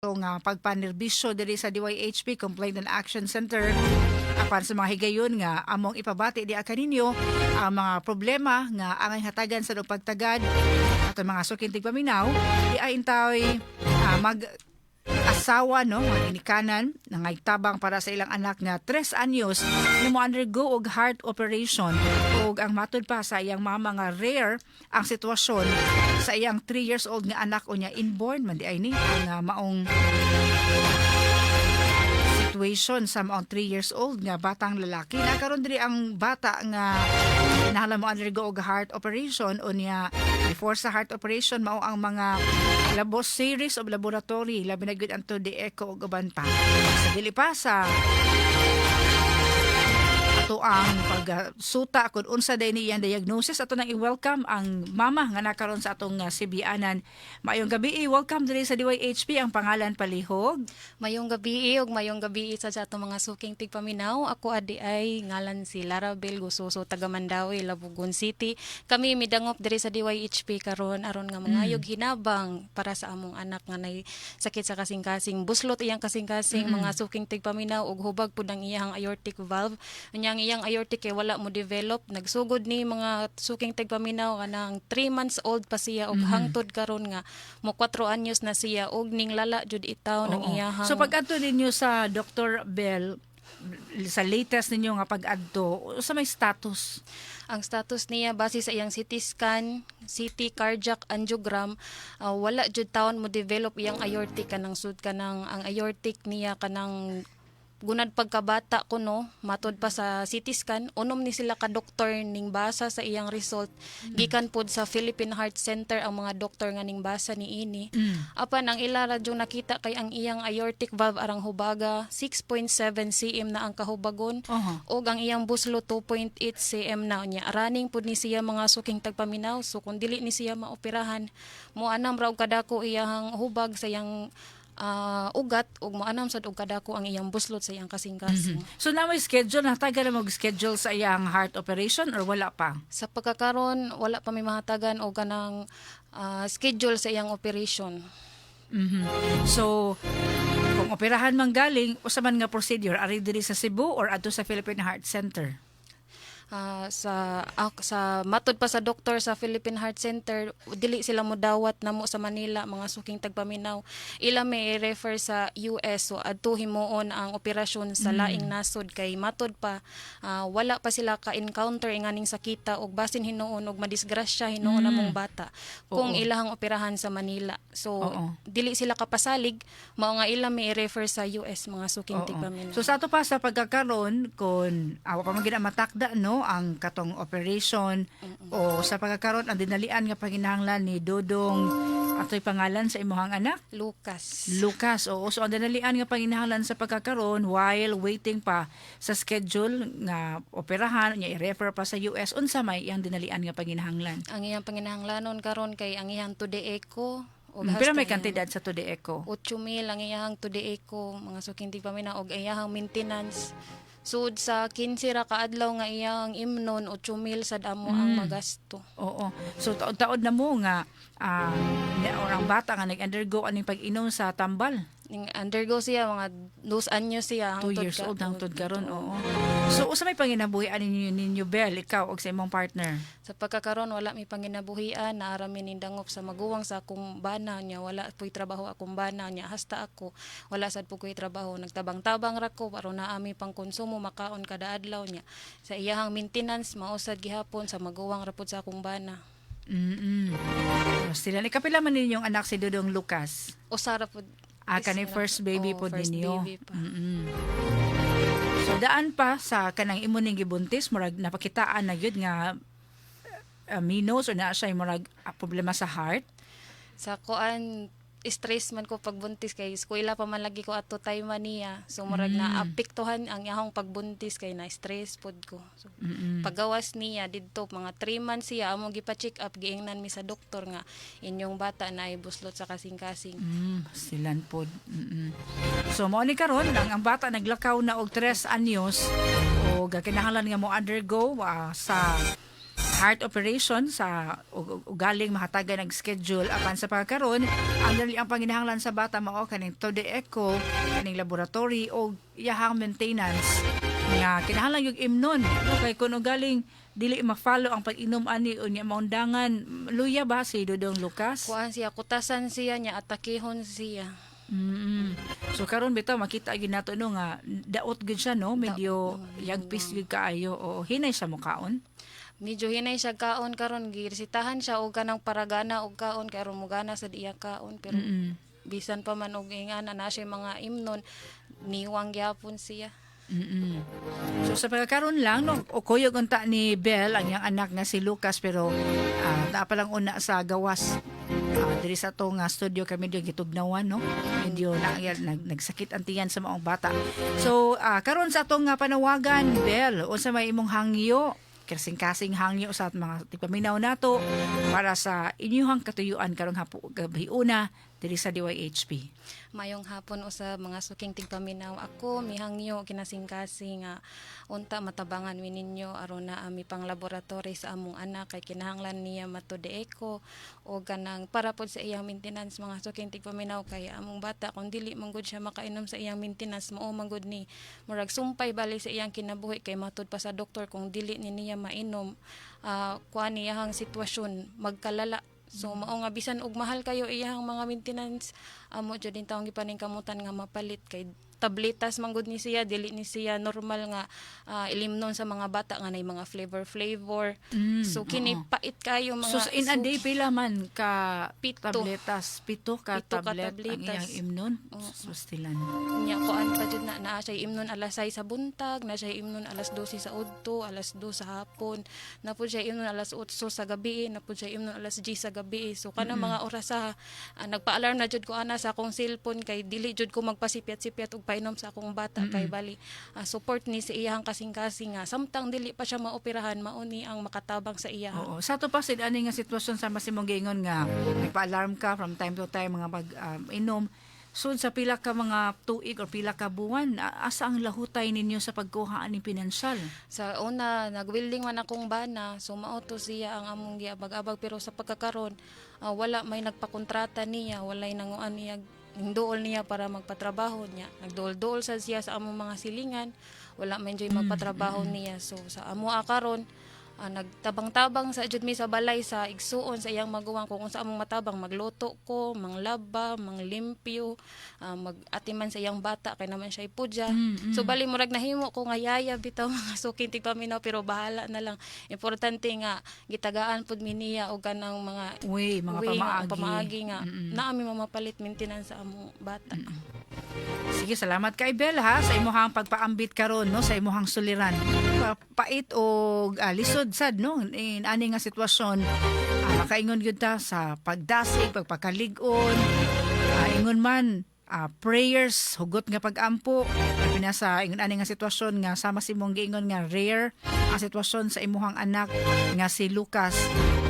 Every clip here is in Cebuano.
Nga pagpanerbisyo diri sa DYHP Complaint and Action Center apan sa mga higayon nga among ipabati di kaninyo ang mga problema nga angay hatagan sa pagtagad at ang mga suking tigpaminaw di ay intaway mag asawa, no, mga ginikanan nangaytabang para sa ilang anak nga 3 anyos nga mo undergo og heart operation, ug ang matud pa sa iyang mama nga rare ang sitwasyon sa iyang 3 years old nga anak. Unya inborn man di ay ni ang maong situation sa maong 3 years old nga batang lalaki. Nakaron diri ang bata nga kinahanglan mo undergo og heart operation. Unya before sa heart operation, mao ang mga labos series of laboratory, labi na gyud ang 2D echo ug uban pa. Sa dili pa sa ato ang pagsuta kung unsa day niyang diagnosis, ato nang i-welcome ang mama nga nakaron sa atong sibianan. Maayong gabi, welcome diri sa DYHP. Ang pangalan palihog? Mayong gabi ug mayong gabi sa atong mga suking tigpaminaw. Ako adi ay ngalan si Larabel Gusoso, taga Mandaue, Labugon City. Kami midangop diri sa DYHP karon aron nga mangayog hinabang para sa among anak nga nay sakit sa kasing-kasing. Buslot iyang kasing-kasing, mga suking tigpaminaw, ug hubag pud ang iyang aortic valve. Unya ang iyang aortic kay wala mo develop. Nagsugod ni, mga suking tigpaminaw, kanang 3 months old pa siya ug hangtod karon nga mo 4 anyos na siya ug ning lala jud itaw ng iyahang. So pag-adto ninyo sa Dr. Bell, sa latest ninyo nga pag-adto, sa may status? Ang status niya base sa iyang CT scan, CT cardiac angiogram, wala jud taon mo develop iyang aortic, kanang sud kanang ang aortic niya kanang gunad pagkabata ko, no. Matod pa sa CT scan, unom ni sila ka doktor ning basa sa iyang result, gikan pod sa Philippine Heart Center ang mga doktor nga ning basa ni ini. Apan ang ila ra jud nakita kay ang iyang aortic valve arang hubaga, 6.7 cm na ang kahubagon ug ang iyang buslo 2.8 cm na. Niya running pud ni siya, mga suking tagpaminaw. So kung dili ni siya maoperahan, moanam ra og kadako iyang hubag sa iyang ugat ug moanam sad og kadako ang iyang buslot sa iyang kasing-kasing. So na may schedule na tagal na mag-schedule sa iyang heart operation or wala pa? Sa pagkakaron, wala pa may mahatagan og kanang schedule sa iyang operation. So kung operahan man galing, usa man nga procedure, ari diri sa Cebu or adto sa Philippine Heart Center? Sa matod pa sa doktor sa Philippine Heart Center, dili sila modawat namo sa Manila, mga suking tagpaminaw. Ila may refer sa US, so adto himuon ang operasyon sa laing nasod kay matod pa wala pa sila ka-encounter inganing sakita ug basin hinuon og madisgrasya hinuon among bata kung ilahang operahan sa Manila. So dili sila kapasalig, mao nga ila may refer sa US, mga suking tagpaminaw. So sa ato pa sa pagkakaron, kung awa pa man gid ang matakda, no, ang katong operation o sa pagkakaron ang dinalian nga panginahanglan ni Dodong, atoy pangalan sa imuhang anak? Lucas. Lucas, oo. So ang dinalian nga panginahanglan sa pagkakaron while waiting pa sa schedule nga operahan nya, i-refer pa sa US, unsa may iyang dinalian nga panginahanglan? Ang iyang panginahanglanon karon kay ang iyang 2D echo ug Pero may hasta iyang kantidad sa 2D echo? 8 mil ang iyang 2D echo, mga suking tigpaminaw, og iyang maintenance. Sud sa 15 ra ka adlaw nga iyang imnon, 8 mil sad amo ang magasto. Oo. So taod-taod na mo nga or ang bata nga nag-undergo aning pag-inom sa tambal. Ning undergo siya mga 2 anyos siya 2 hangtod years old hangtod karon, oo. So usa may panginabuhian ninyo, Bel, ikaw og sa imong partner? Sa pagkakaron, wala mi panginabuhian. Naara mi nindangop sa maguwang sa akong bana niya. Wala puy trabaho akong bana niya. Hasta ako, wala sad po ko'y trabaho. Nagtabang-tabang ra ko aron naa mi pangkonsumo, makaon kada adlaw niya. Sa iyahang maintenance, mausad gihapon sa maguwang ra pud sa akong bana. Sila ni kapila man ninyong anak si Dodong Lucas? Usa ra pud. Ah, kani Isa ra first pud. Baby Oo, po first ninyo. baby pa. So daan pa sa kanang imo ning gibuntis, murag napakitaan na gyud nga minos o na siya murag problema sa heart. Sa kuan, stress man ko pagbuntis kay eskwela pa man lagi ko ato time man niya. So murag na apektuhan ang iyahong pagbuntis kay na stress pod ko. So pagawas niya didto mga 3 months siya among gipa-check up, giingnan mi sa doktor nga inyong bata na ay buslot sa kasing-kasing. Silan pod. So mao ni karon ang bata naglakaw na og 3 anyos o kinahanglan nga mo undergo sa Heart operation sa ugaling mahatagan ng schedule, apan sa pagkaron ang dali ang panginahanglan sa bata mao kaning 2D echo, kaning laboratory o iyahang maintenance nga kinahanglan yung imnon, no? Kay kun ugaling dili ma-follow ang pag-inom ani, unya maundangan, luya ba si Dodong Lucas? Kuan siya, kutasan siya niya, atakihon siya. So karon bitaw makita gyud nato, no, nga daot gyud siya, no, medyo yagpis gyud kaayo. Oo, hinay siya mokaon. Medyo hinay siya kaon karon, giresetahan siya og kanang paragana og kaon kay aron mogana sad iya kaon, pero bisan pa man og ingana na siya mga imnon, niwang gyapon siya. So sa pagkakaroon lang, no, o kuyog unta ni Bell ang iyang anak nga si Lucas, pero naa pa lang una sa gawas. Diri sa ato nga studio kay medyo gitugnawan, no. Medyo na, nagsakit ang tiyan sa maong bata. So karon sa atong nga panawagan, Bell, unsa may imong hangyo, kasing-kasing hangyo sa mga tigpaminaw nato para sa inyuhang katuyuan karong hapo gabi una diri sa DYHP? Mayong hapon usa mga suking tigpaminaw. Ako mihangyo kinasingkasing nga unta matabangan mi ninyo aron na ami pang laboratory sa among anak kay kinahanglan niya mato de echo o kanang para pod sa iyang maintenance, mga suking tigpaminaw, kay among bata kung dili man gud siya makainom sa iyang maintenance, mao man gud ni murag sumpay bali sa iyang kinabuhi, kay matud pa sa doktor kung dili ni niya mainom, kuan iyahang sitwasyon magkalala. So mao nga bisan og mahal kayo iyang mga maintenance, amo jud din taong gipaningkamutan nga mapalit kay tabletas man gud ni siya, dili ni siya normal nga ilimnon sa mga bata nga nay mga flavor flavor. So kini pait kayo mga So in a day pila man ka Pito. Tabletas? Pito ka Pito ka tablet ang tabletas. iyang imnon. Sustilan. Nya kuan pa jud na, naa siya imnon alas 6 sa buntag, na siya imnon alas 12 sa udto, alas 2 sa hapon, na pud siya imnon alas 8 sa gabi, na pud siya imnon alas 10 sa gabi. So kanang mga oras sa nagpa-alarm na jud ko ana sa akong cellphone kay dili jud ko magpasipyat-sipyat og painom sa akong bata kay bali support ni sa iyang kasing-kasing nga samtang dili pa siya maoperahan, mao ni ang makatabang sa iya. Oo. Sa ato pa sid ani nga sitwasyon, sa masimong giingon nga nagpa-alarm ka from time to time mga pag inom. So sa pila ka mga tuig or pila ka buwan, asa ang lahutay ninyo sa pagkuha aning pinansyal? Sa una, nagwilding man akong bana, so mao to siya ang among giabag-abag, pero sa pagkakaron wala may nagpakontrata niya, walay nanguan niya dool niya para magpatrabaho niya. Nagduol-duol sa siya sa among mga silingan, wala man joy magpatrabaho niya. So sa amo karon, nagtabang-tabang sa jud mi sa balay sa igsuon sa iyang maguwang kung unsa among matabang, magluto ko, manglaba, manglimpyo, mag-atiman sa iyang bata kay naman siya ipudya. So bali murag nahimo ko nga yaya bitaw, mga suking tigpaminaw, pero bahala na lang. Importante nga gitagaan pud mi niya og kanang mga Uy, mga way nga, pamaagi. Pamaagi nga naa mi mamapalit maintenance sa among bata. Sige, salamat kay Bel ha sa imuhang pagpaambit karon, no, sa imuhang suliran. Pait o lisod sad, no, in ani nga sitwasyon, makaingon gyud ta sa pagdasig, pagpakalig-on, ingon man prayers, hugot nga pagampo, labi na sa ingon ani nga sitwasyon nga sama si imong giingon nga rare ang sitwasyon sa imuhang anak nga si Lucas.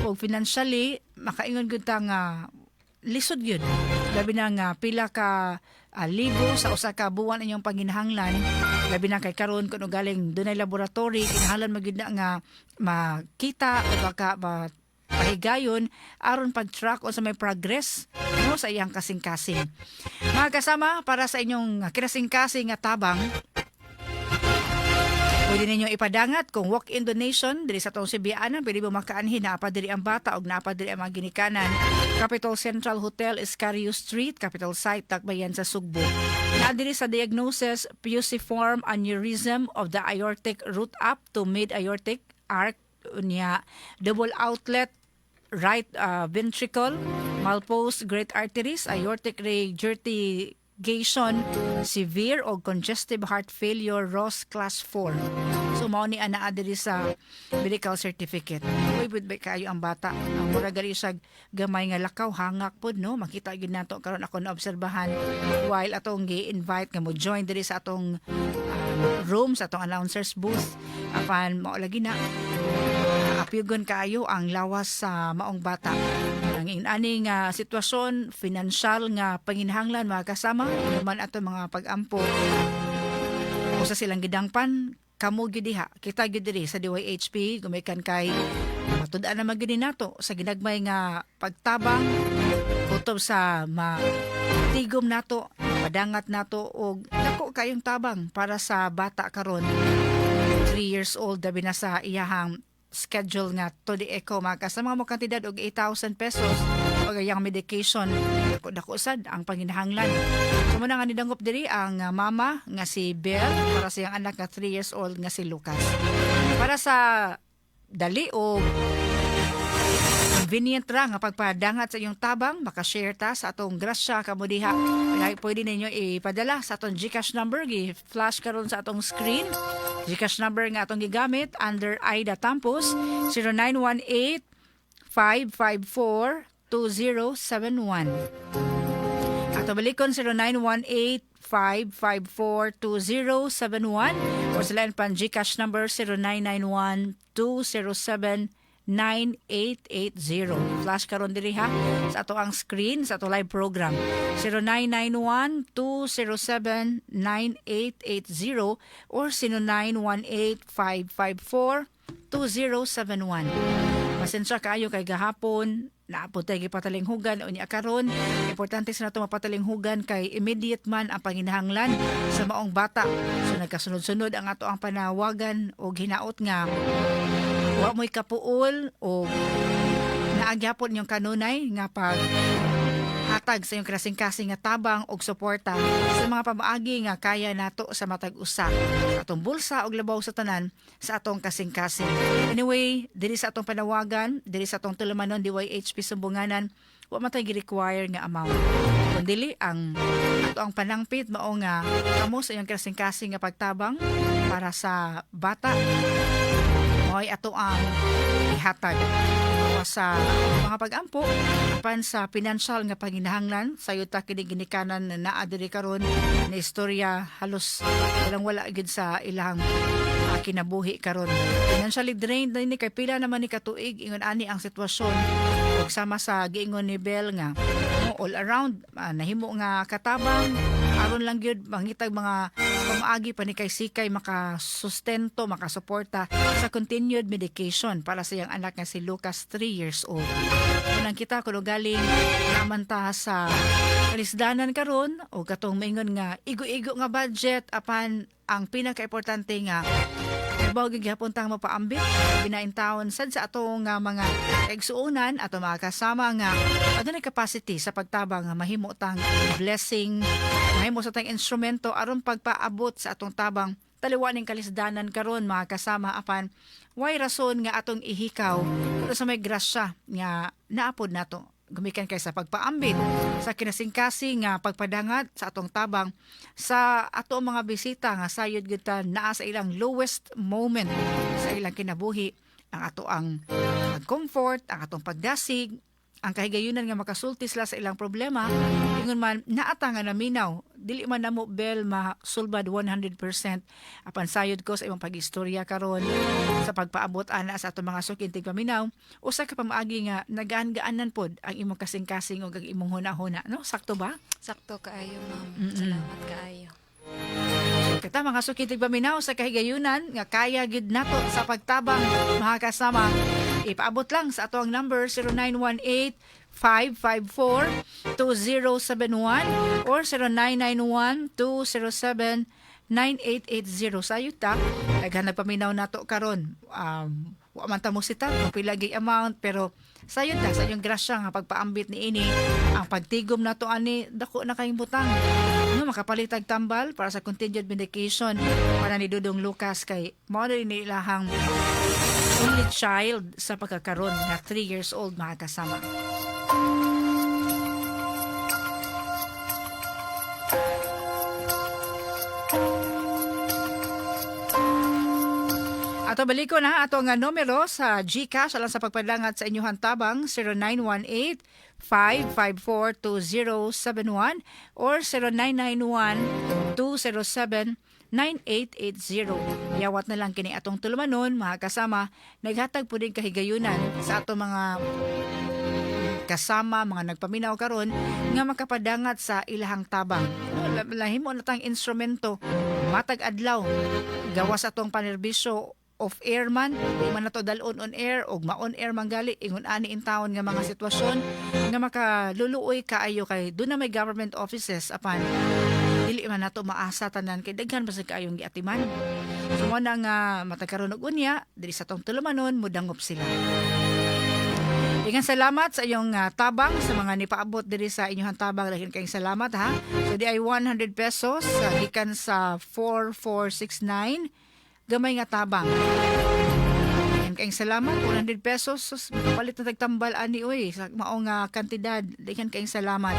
Ug financially makaingon gyud ta nga lisod yun. Labi na nga pila ka libo sa usa ka buwan inyong panginahanglan. Labi na kay karon kun galing dunay laboratory, kinahanglan magyud na nga makita o baka ba pahigayon aron pag-track o sa may progress, no, sa iyang kasing-kasing. Mga kasama, para sa inyong kinasing-kasing nga tabang, pwede ninyo ipadangat kung walk-in donation diri sa atong Sibianan, pwede mo makaanhin, naa pa diri ang bata og naa pa diri ang mga ginikanan. Capitol Central Hotel, Escario Street, Capitol Site, Dakbayan sa Sugbo. Naa diri sa diagnosis, fusiform aneurysm of the aortic root up to mid-aortic arch, unya double outlet right ventricle, malposed great arteries, aortic regurgitation, severe o congestive heart failure, Ross class 4. So mao ni anaa diri sa medical certificate. Uy, pud ba kayo ang bata. Ang mura gali siya gamay nga lakaw, hangak pod, no. Makita gyud nato karon, ako naobserbahan while atong gi-invite nga mo join diri sa atong room, sa atong announcers booth, apan mao lagi na apyugon kaayo ang lawas sa maong bata. Ang inani nga sitwasyon, financial nga panginahanglan, mga kasama, man ato mga pag-ampo. Usa silang gidangpan, kamo gyud diha, kita gyud diri sa DYHP gumikan kay Matud-an na gyud nato sa ginagmay nga pagtabang kutob sa matigom nato, padangat nato og dako kayong tabang para sa bata karon, 3 years old, labi na sa iyahang schedule nga to the echo, mga kasama mo kantidad og 8,000 pesos og iyang medication. Dako dako sad ang panginahanglan. So mao na nga nidangop diri ang mama nga si Belle para sa iyang anak nga 3 years old nga si Lucas. Para sa dali o convenient ra nga pagpadangat sa inyong tabang, makashare ta sa atong grasya kamo diha. Kaya pwede ninyo ipadala sa atong GCash number, gi-flash karon sa atong screen. GCash number nga atong gigamit under Aida Tampos, 0918 554 2071. Ato balikon, 0918-554-2071 o sa lain pang GCash number, 0991-207-9880. Flash karon diri ha sa ato ang screen sa ato live program, 0991-207-9880 or 0918-554-2071. Pasensya kaayo kay gahapon naapod tay gipatalinghugan, unya karon importante sa nato mapatalinghugan kay immediate man ang panginahanglan sa maong bata. So nagkasunod-sunod ang ato ang panawagan og hinaot nga wa mo'y kapuol o naagyapon yung kanunay nga pag hatag sa iyong kasing-kasing nga tabang og suporta sa mga pamaagi nga kaya nato sa matag usa sa atong bulsa og labaw sa tanan sa atong kasing-kasing. Anyway, diri sa atong panawagan, diri sa atong tulumanon DYHP Sumbunganan, wa man tay gi-require nga amount. Kun dili ang ato ang panangpit mao nga kamo sa iyong kasing-kasing nga pagtabang para sa bata, mo'y ato ang ihatag o sa mga pag-ampo. Apan sa pinansyal nga panginahanglan, sayod ta kini ginikanan na naa diri karon na istorya, halos walang wala gyud sa ilang kinabuhi karon. Financially drained na ini kay pila naman ni katuig ingon ani ang sitwasyon, ug sama sa giingon ni Bel nga mo all around nahimo nga katabang aron lang gyud mangitag mga pamaagi pa ni kay sikay makasustento, makasuporta sa continued medication para sa iyang anak nga si Lucas, 3 years old. Unang kita kuno galing naman ta sa kalisdanan karon o katong maingon nga igo-igo nga budget, apan ang pinaka-importante nga Ibaw gihapon tang mapaambit binain taon sad sa atong nga mga kaigsuonan, ato mga kasama nga adunay capacity sa pagtabang nga mahimo tang blessing, mahimo sa tang instrumento aron pagpaabot sa atong tabang. Taliwa ning kalisdanan karon, mga kasama, apan way rason nga atong ihikaw pero sa may grasya nga naapod nato gumikan kay sa pagpaambit sa kinasingkasing nga pagpadangat sa atong tabang sa ato mga bisita nga sayod gyud ta naa sa ilang lowest moment sa ilang kinabuhi. Ang ato ang pag-comfort, ang atong pagdasig, ang kahigayunan nga makasulti sila sa ilang problema, ingon man naata nga naminaw. Dili man namo, Bel, masulbad 100%, apan sayod ko sa imong pag-istorya karon sa pagpaabot ana sa atong mga suking tigpaminaw, usa ka pamaagi nga nagaan-gaanan pod ang imong kasing-kasing ug ang imong huna-huna, no? Sakto ba? Sakto kaayo, ma'am. Salamat kaayo. Kita mga suking tigpaminaw sa kahigayunan nga kaya gid nato sa pagtabang, mga kasama. Ipaabot lang sa ato ang number, 0918 554 2071 or 0991 207 9880. Sayod ta daghan nagpaminaw nato karon. Wa man ta mo sita kung pila gyud amount, pero sayod ta sa inyong grasya nga pagpaambit niini. Ang pagtigom nato ani, dako na kayong butang, no? Makapalitag tambal para sa continued medication para ni Dudong Lucas kay mao na ni ilahang only child sa pagkakaron nga 3 years old, mga kasama. Ato baliko na ato nga numero sa GCash alang sa pagpadangat sa inyong tabang, 0918 554 2071 or 0991 207 9880. Yawat na lang kini atong tulumanon, mga kasama, naghatag po din kahigayunan sa atong mga kasama, mga nagpaminaw karon nga makapadangat sa ilahang tabang. No, lahimo na tang instrumento matag adlaw gawas atong panerbisyo. Off air man, di man nato dalon on air og ma-on air man gali ingon ani in taon nga mga sitwasyon nga makaluluoy kaayo kay duna may government offices apan dili man nato maasa tanan kay daghan pa sa kaayong giatiman. So mo na nga matag karon og unya diri sa atong tulumanon, mudangop sila. Daghang salamat sa iyong tabang, sa mga nipaabot diri sa inyong tabang. Daghan kayong salamat ha. So di ay 100 pesos gikan sa 4469, gamay nga tabang. Daghan kayong salamat, 100 pesos. Sus, makapalit na tagtambal ani oy sa mao nga kantidad. Daghan kayong salamat.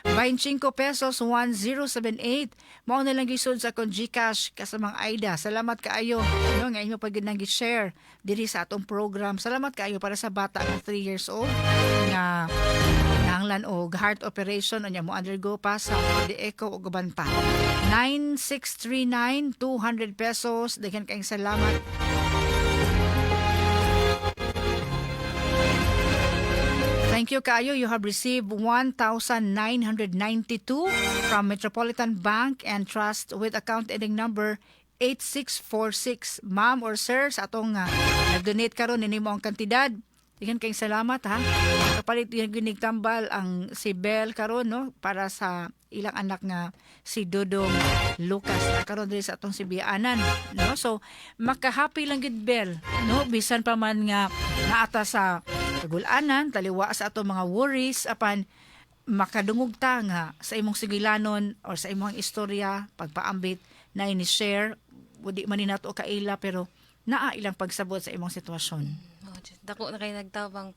25 pesos, 1078. Mao na lang gisud sa akong GCash kasamang Aida. Salamat kaayo no nga inyo pag nang share diri sa atong program. Salamat kaayo para sa bata nga 3 years old nga nanglan og heart operation, unya mo undergo pa sa the echo ug uban pa. 9639, 200 pesos. Daghan kayong salamat. Thank you kaayo. You have received 1,992 from Metropolitan Bank and Trust with account ending number 8646. Ma'am or sir, sa atong nag-donate karon, ini mo ang kantidad. Daghan kayong salamat ha. Kapalit yung tambal ang si Bell karon no para sa ilang anak nga si Dodong Lucas na karon diri sa atong Sibianan, no? So makahappy lang gid, Bell, no, bisan pa man nga naata sa kagulanan, taliwa sa atong mga worries, apan makadungog ta nga sa imong sugilanon or sa imong istorya, pagpaambit na ini-share, di man ni nato kaila pero naa ilang pagsabot sa imong sitwasyon. Oh, Diyos, dako na kay nagtabang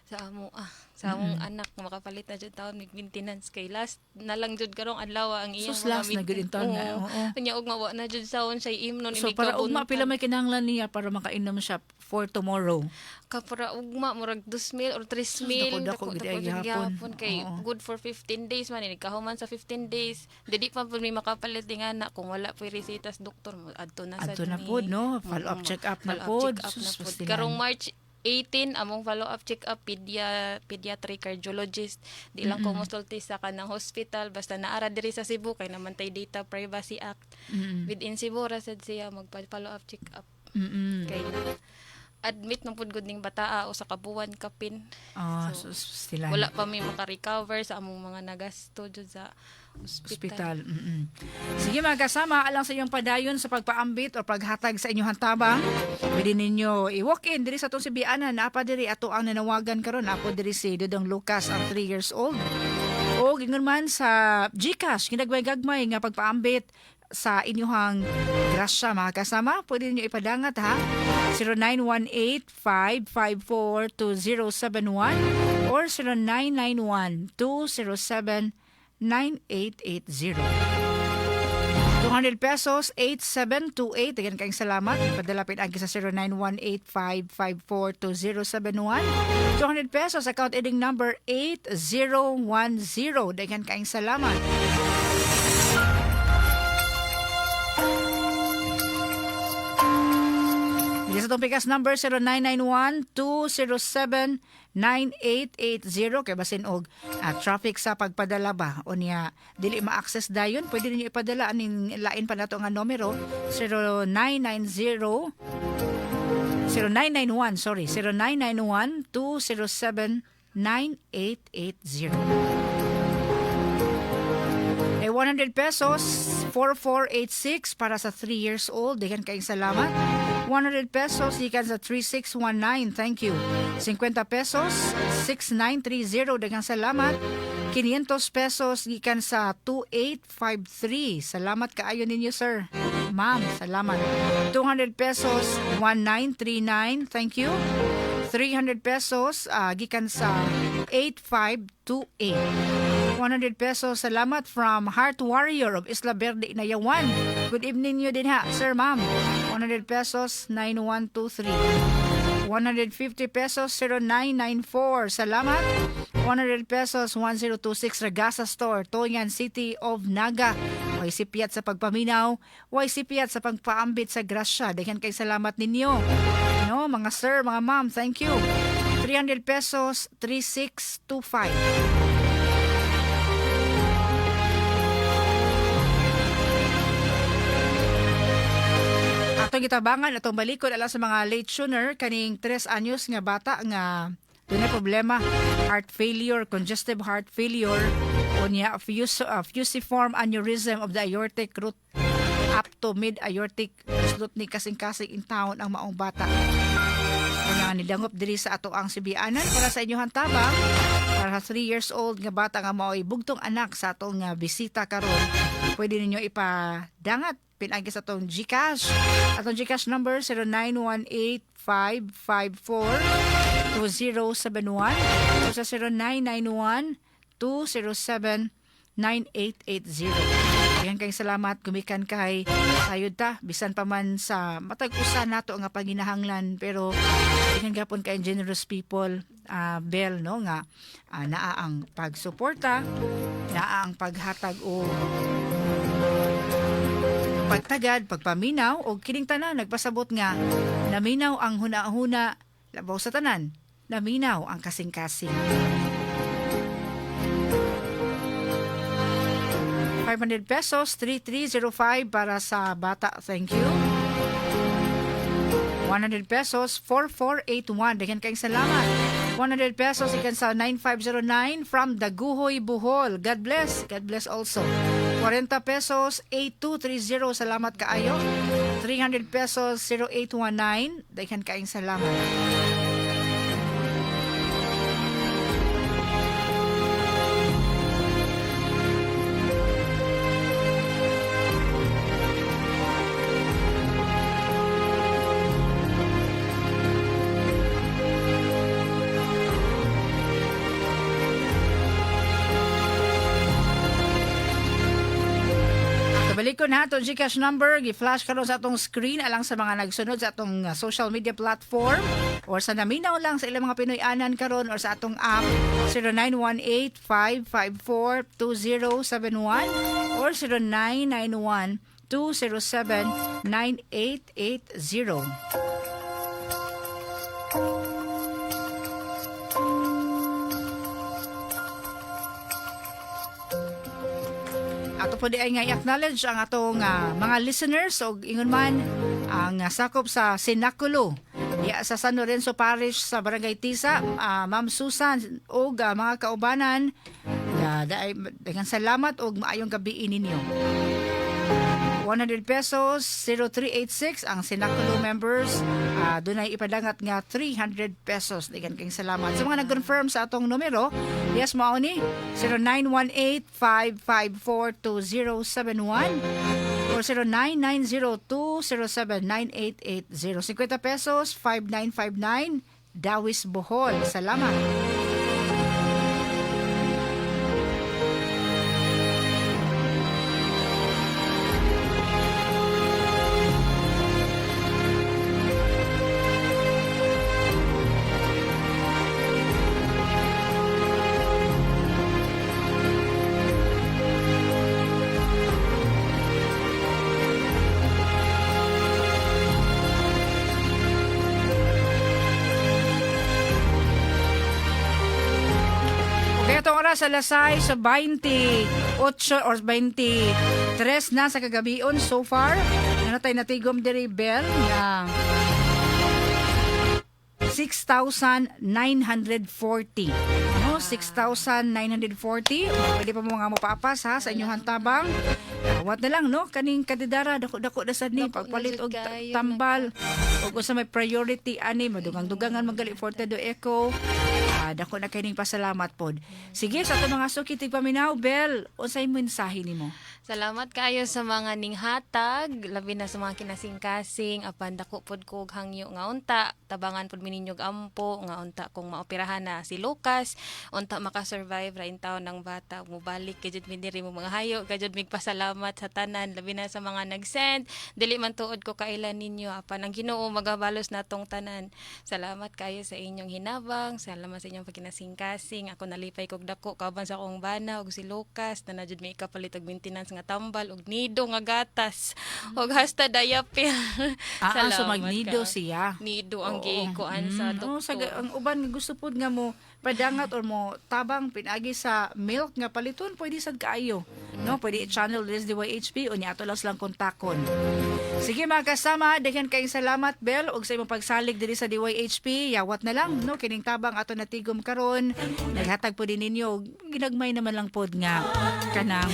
sa amo sa among anak, makapalit na jud taon mig maintenance kay last na lang jud karong adlaw ang iyang Sus, last na gud in taon na, oo. Unya ugma wa na jud saon siya imnon. So Inig para ugma, kabuntag. pila may kinahanglan niya para makainom siya for tomorrow? Ka para ugma murag 2,000 or 3,000. Dako, dako, gid ay jud gihapon. gihapon kay good for 15 days man ini. Kahuman sa 15 days, dili pa pud mi makapalit nga na kung wala po'y reseta sa doktor mo adto na sad Adto na ni. pod, no? Follow up check up na Follow-up pod. check up na Sus, pod. pastilan. Karong March 18 among follow up check up, pediatric cardiologist. Di lang ko mosulti sa kanang hospital, basta naara diri sa Cebu kay namantay Data Privacy Act. Within Cebu ra sad siya magpa follow up check up kay admit nang pud gud ning bataa o sa kabuan kapin. Ah, So, sus, pastilan. wala pa mi maka-recover sa among mga nagasto jud sa ospital. Ospital. Sige mga kasama, alang sa inyong padayon sa pagpaambit o paghatag sa inyong tabang, pwede ninyo i-walk in diri sa atong Sibianan. Napa diri ato ang nanawagan karon, apo diri si Dudong Lucas, ang 3 years old. O ingon man sa GCash, ginagmay-gagmay nga pagpaambit sa inyong grasya mga kasama, pwede ninyo ipadangat ha. 0918-554-2071 or 0991-207-9880. 200 pesos, 8728. Again, kayong salamat. Padala pin-agi sa 0918-554-2071. 200 pesos, account ending number 8010. Daghan kayong salamat. Dito sa itong pikas number 0991-207-9880 kay basin og traffic sa pagpadala ba o niya dili ma-access dayon, pwede ninyo ipadala aning lain pa nato nga numero, 0990 0991, sorry, 0991 207 9880. Eh, 100 pesos, 4486 para sa 3 years old. Daghan kayong salamat. 100 pesos, gikan sa 3619. Thank you. 50 pesos, 6930. Daghang salamat. 500 pesos gikan sa 2853. Salamat kaayo ninyo, sir. Ma'am, salamat. 200 pesos, 1939. Thank you. 300 pesos gikan sa 8528. 100 pesos, salamat from Heart Warrior of Isla Verde, Inayawan. Good evening niyo din ha, sir, ma'am. 100 pesos, 9123. 150 pesos, 0994. Salamat. 100 pesos, 1026 Ragasa Store, Toyan City of Naga. Way sipyat sa pagpaminaw, way sipyat sa pagpaambit sa grasya. Daghan kay salamat ninyo. No, mga sir, mga ma'am, thank you. 300 pesos, 3625. Atong gitabangan, atong balikon alang sa mga late tuner kaning 3 anyos nga bata nga dunay problema, heart failure, congestive heart failure, unya fusiform aneurysm of the aortic root up to mid aortic slot ni kasing-kasing in town ang maong bata nga nidangop diri sa ato ang Sibianan para sa inyong tabang para sa 3 years old nga bata nga mao'y bugtong anak sa atong nga bisita karon. Pwede ninyo ipadangat pinagi sa atong GCash. Atong GCash number 0918-554-2071 o sa 0991-207-9880. Ayan kayong salamat gumikan kay sayod ta bisan pa man sa matag usa nato nga panginahanglan, pero daghan gapon kay generous people, Bel, no, nga naa ang pagsuporta, naa ang paghatag o pagtagad, pagpaminaw o kining tanan nagpasabot nga naminaw ang huna-huna, labaw sa tanan naminaw ang kasing-kasing. 500 pesos, 3305 para sa bata. Thank you. 100 pesos, 4481. Daghan kayong salamat. 100 pesos ikan sa 9509 from Daguhoy, Bohol. God bless. God bless also. 40 pesos, 8230. Salamat kaayo. 300 pesos, 0819. Daghan kayong salamat. Kabalik ko na atong GCash number, gi-flash karon sa atong screen alang sa mga nagsunod sa atong social media platform or sa naminaw lang sa ilang mga Pinoy-anan karon or sa atong app, 0918-554-2071 or 0991-207-9880. Ato po di ay nga i-acknowledge ang atong mga listeners og ingon man ang sakop sa Sinakulo diya sa San Lorenzo Parish sa Barangay Tisa, Ma'am Susan og mga kaubanan. Daghang salamat og maayong gabi ninyo. 100 pesos, 0386 ang Sinakulo members, dunay ipadangat nga 300 pesos. Daghan kayong salamat sa mga nag-confirm sa atong numero. Yes, mao ni 0918-554-2071 or 0990-207-9880. 50 pesos, 5959, Dawis, Bohol. Salamat. Okay, atong oras, alas 6 sa 28 or 23 na sa kagabion. So far, naa tay natigom diri, Bell, nga 6,940. No, 6,940. Pwede pa mo nga mopaapas ha sa inyong tabang. Awat na lang, no, kaning katidara dako dako na sad ni Dako na pagpalit jud og kaayo. tambal ug unsa may priority ani, madugang-dugangan magali Forte do Echo. Dako na kining pasalamat pod. Sige, sa atong mga suki tigpaminaw, Bel, unsay mensahe nimo? Salamat kayo sa mga ninghatag, labi na sa mga kinasingkasing, apan dako pod ko og hangyo nga unta, tabangan pod mi ninyo og ampo nga unta kung maoperahan na si Lucas, unta makasurvive ra taon ng bata, mubalik kay jud mi diri mo mga hayo, kay jud mig pasalamat sa tanan, labi na sa mga nagsend. Dili man tuod ko kailan ninyo, apan ang Ginoo magabalos natong tanan. Salamat kayo sa inyong hinabang, salamat sa inyong pagkinasingkasing. Ako nalipay kog dako kauban sa akong bana ug si Lucas na na jud may ikapalit og maintenance nga tambal ug nido nga gatas ug hasta diaper. So magnido ka. siya. Nido ang Oo. gikuan sa Oo, doktor. sa, ang uban nga gusto pod nga mo padangat or mo tabang pinagi sa milk nga paliton, pwede sad kaayo. No, pwede i-channel this DYHP o niya ato lang silang kontakon. Sige, mga kasama, daghan kayong salamat, Bel, ug sa imong pagsalig diri sa DYHP. Yawat na lang no kining tabang ato natigom karon. Naghatag po din ninyo og ginagmay naman lang pod nga kanang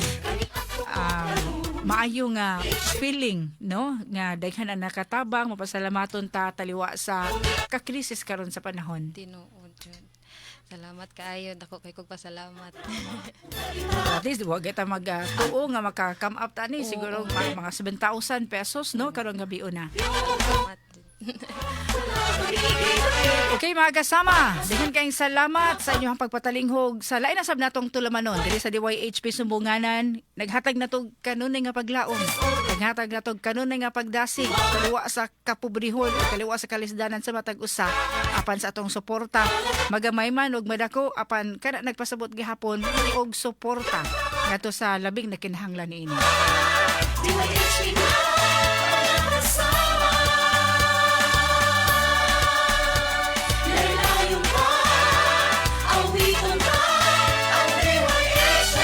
maayo nga feeling, no, nga daghan ang nakatabang. Mapasalamaton ta taliwa sa kakrisis karon sa panahon. Tinuod jud. Salamat kaayo, dako kay kog pasalamat. At least wa kita mag tuo nga maka come up ta ni siguro mga 7,000 pesos, no, karong gabi una. Salamat jud. Okay, mga kasama, daghan kayong salamat sa inyong pagpatalinghog sa lain na sab natong tulamanon diri sa DYHP Sumbunganan. Naghatag na tog kanunay nga paglaom. Naghatag na tog kanunay nga pagdasig kaliwa sa kapobrehon, kaliwa sa kalisdanan sa matag usa, apan sa atong suporta. Magamay man og madako, apan kana nagpasabot gihapon og suporta ngadto sa labing nakinahanglan niini. DYHP na kasama. Laylayon pa, awitan ka, ang DYHP.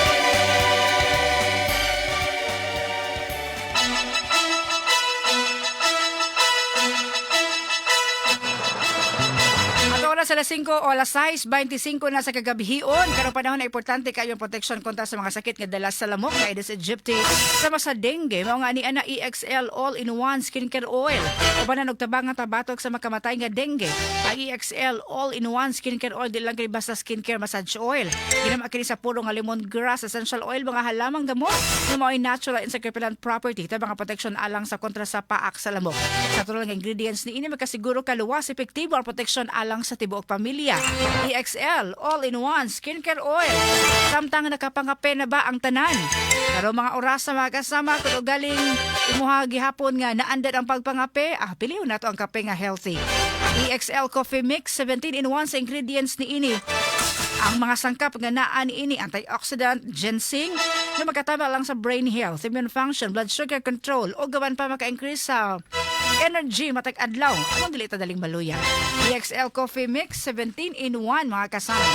Ato oras alas 5 o alas 6:25 na sa kagabihion. Karong panahon na importante kayo ang protection kontra sa mga sakit nga dala sa lamok nga Aedes aegypti sama sa dengue. Mao nga ni ana EXL All-in-One Skincare Oil. Ubanan og tabang nga tabatok sa makamatay nga dengue. Ang EXL All-in-One Skincare Oil di lang kini basta skincare massage oil. Ginama kini sa puro nga lemongrass essential oil, mga halamang gamot nga mao'y natural insect repellent property, tabang nga protection alang sa kontra sa paak sa lamok. Sa natural nga ingredients ni ini, makasiguro ka luwas, epektibo ang protection alang sa tibuok pamilya. EXL All-in-One Skincare Oil. Samtang nakapangape na ba ang tanan? Pero mga oras sa mga kasama, kung galing imuha gihapon nga naandad ang pagpangape, piliyon nato ang kape nga healthy. EXL Coffee Mix, 17 in 1 sa ingredients ni ini. Ang mga sangkap nga naa niini: antioxidant, ginseng, na makataba lang sa brain health, immune function, blood sugar control, o gawan pa maka-increase sa energy matag adlaw. Anong dili ta daling maluya? EXL Coffee Mix, 17 in 1, mga kasama.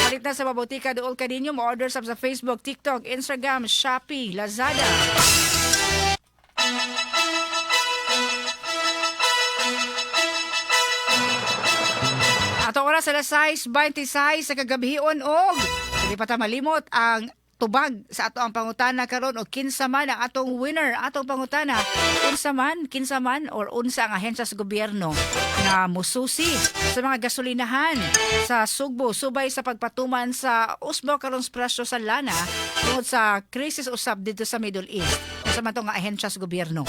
Palit na sa Mabotika dool kaninyo, mo-order sab sa Facebook, TikTok, Instagram, Shopee, Lazada. Ato oras alas 6:26 sa kagabihion og hindi pa ta malimot ang tubag sa ato ang pangutana karon og kinsa man ang atong winner. Atong pangutana, kinsa man or unsa ang ahensya sa gobyerno nga mususi sa mga gasolinahan sa Sugbo subay sa pagpatuman sa usbo karon sa presyo sa lana tungod sa krisis usab dito sa Middle East? Unsa man to nga ahensya sa gobyerno?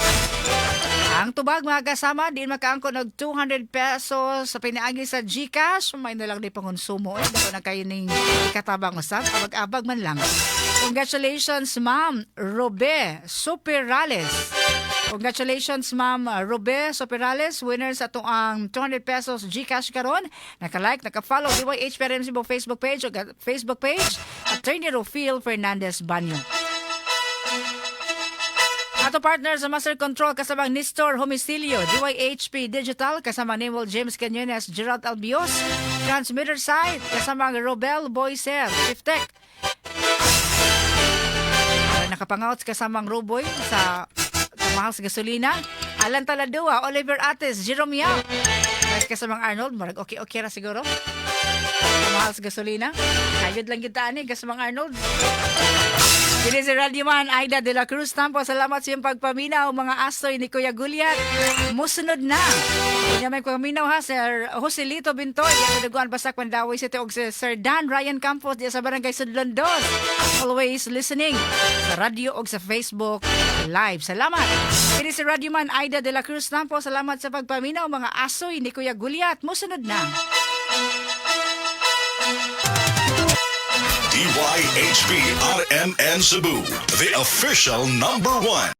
Ang tubag, mga kasama, diin makaangkon og 200 pesos sa pinaagi sa GCash. May na lang di pangonsumo. Eh, dako na kayo ning ikatabang usab. Abag-abag man lang. Congratulations, Ma'am Robe Superales. Congratulations, Ma'am Robe Superales, winner sa atong ang 200 pesos GCash karon. Naka-like, naka-follow DYHPRMC Facebook page o Facebook page, Attorney Rufil Fernandez Banyo. Ato partner sa Master Control kasamang Nestor Homicilio, DYHP Digital kasama Nemuel James Cañones, Gerald Albios, Transmitter Site kasamang Robel Boyser, Chief Tech. Nakapangouts kasamang Roboy sa kamahal sa gasolina, Alan Taladua, Oliver Ates, Jerome Yap. Guys, kasamang Arnold, marag okay-okay ra siguro. Kamahal sa gasolina. Kayod lang kita ani kasamang Arnold. Ini si Radyoman Aida de la Cruz Tampo. Salamat sa iyong pagpaminaw, mga asoy ni Kuya Gulyat. Musunod na. Kanya may paminaw ha, Sir Joselito Bintoy. Yan Duguan Basak Mandawi City og si Sir Dan Ryan Campos diya sa Barangay Sudlon Dos. Always listening sa radyo og sa Facebook Live. Salamat. Ini si Radyoman Aida de la Cruz Tampo. Salamat sa pagpaminaw, mga asoy ni Kuya Gulyat. Musunod na. DYHP RMN Cebu, the official number one.